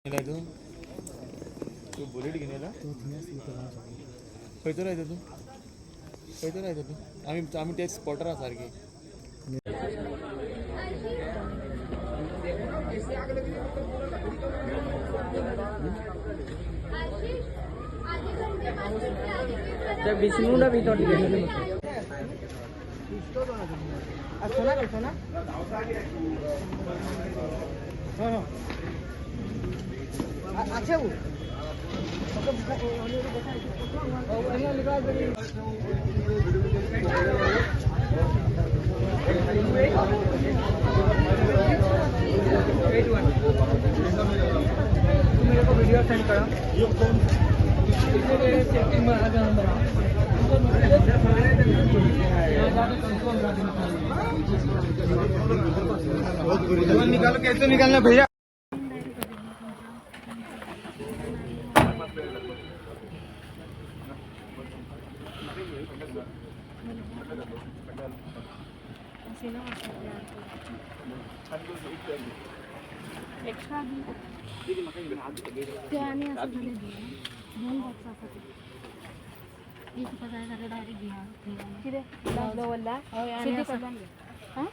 तूं तूं बुलेट घेवन येयला? खंयसर आयता तूं? खंयसर आयता तूं? आमी आमी तेच स्पॉटर आसा सारके. विष्णू भी तो मेरे को वीडियो सेंड करो। निकालो, कैसे निकालना भैया? एक्स्ट्रा ते आनी आसा जाल्यार दी. दोन बॉक्स आसा ते दी तुका जाय जाल्यार डायरेक्ट दिया. कितें दवरला? हय, आनी आसा. हां.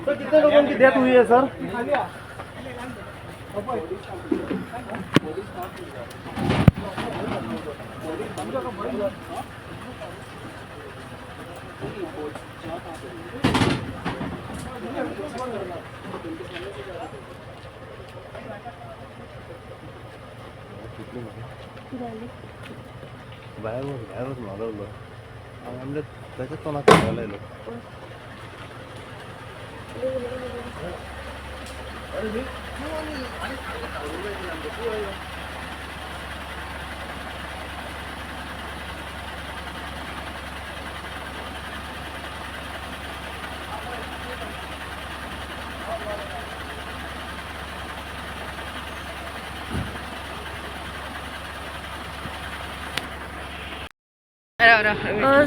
सर, कितने लोगों की डेथ हुई है सर? भायर वच, भायर वच मारवलो आमले त्याच्या तोंडात खायला येलो.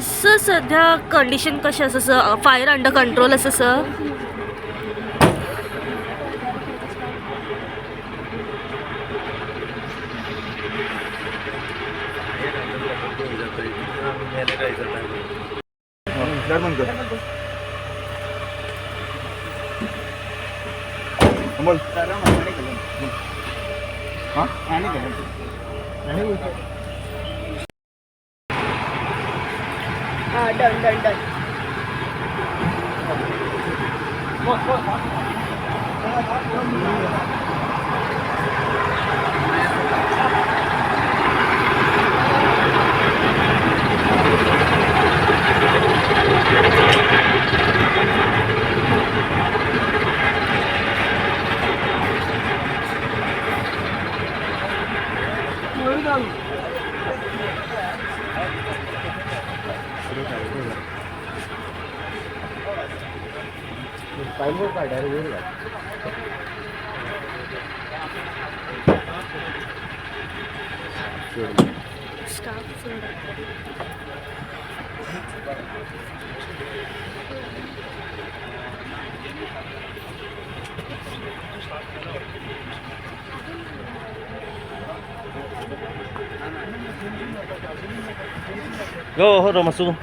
सर, सध्या कंडिशन कशें आसा सर? फायर अंडर कंट्रोल आसा सर? दार बंद कर. बोल. हां. हां, डन डन डन. पाहिलं काय डायरेक्ट होईल का? स्टाफ. गो हो मातसो.